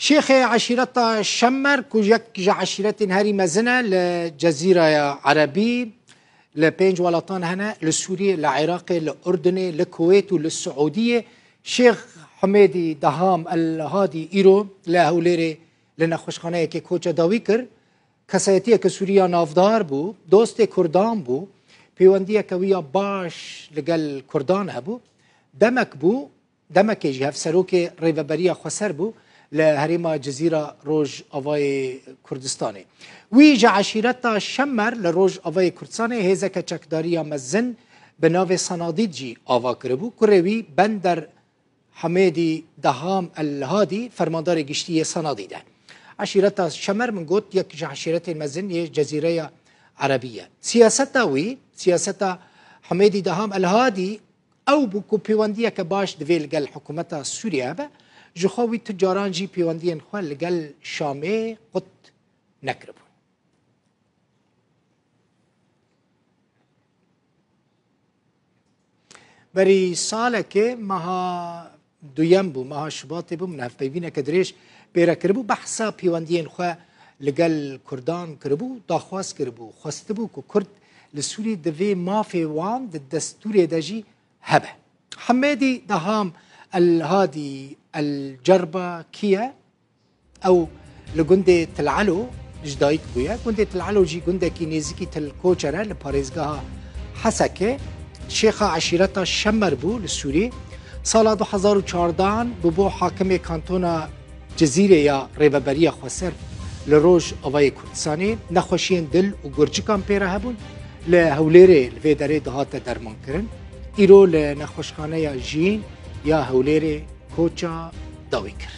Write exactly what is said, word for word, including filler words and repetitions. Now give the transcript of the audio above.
Şêxê eşîreta Şemmer ku yek ji eşîretên herî mezin e li Cezîraya Erebî, li pênc welatan hene, li Sûriyê, li Iraqê, li Urdunê, li Kuwêt û li Siûdiyê. Şêx Humêdî Deham El Hadî îro li Hewlêrê li nexweşxaneyekê koça dawî kir. Kesayetiyeke Sûrî ya navdar bû, dostê Kurdan bû, pêwendiyeke wî ya baş li gel Kurdan hebû. Demek bû, demekê jî hevserokê Rêveberiya Xweser bû li herêma Cizîra Rojavayê Kurdistanê. Wî ji eşîreta Şemer li Rojavayê Kurdistanê hêzeke çekdariya mezin bi navê Sanadîd jî ava kiribû. Kurê wî Bender Hemêdî Deham El Hadî, fermandarê giştî yê Sanadîd e. Eşîreta Şemer, min got, yek ji eşîretên mezin yê Cezîreya Erebî ye. Siyaseta wî, siyaseta Hemêdî Deham El Hadî, ew bû ku pêwendiyeke baş divê li gel hikûmeta Sûriyê hebe, ji xwe wî tu caran jî pêwendiyên xwe li gel Şamê qut nekiribûn. Berî salekê, meha duyem bû, meha Şubatê bû, min hevpeyvîneke dirêj pê re kiribû, behsa pêwendiyên xwe li gel Kurdan kiribû, daxwaz kiribû, xwestibû ku Kurd li Sûrî divê mafê wan di destûrê de jî hebe. Hemêdî Deham El Hadî El Cerba kî ye? Ew li gundê Til Elo ji dayik bûye. Gundê Til Elo jî gundekî nêzîkî Til Koçer e, li parêzgeha Hesekê. Şêxa eşîreta Şemer bû li Sûrî. Sala du hezar û çardehan bûbû hakimê kantona Cizîrê ya Rêveberiya Xweser li Rojavayê Kurdistanê. Nexweşiyên dil û gurcikan pê re hebûn. Li Hewlêrê li vê derê dihate dermankirin. Îro li nexweşxaneya Jîn ya Hewlêrê koça dawî kir.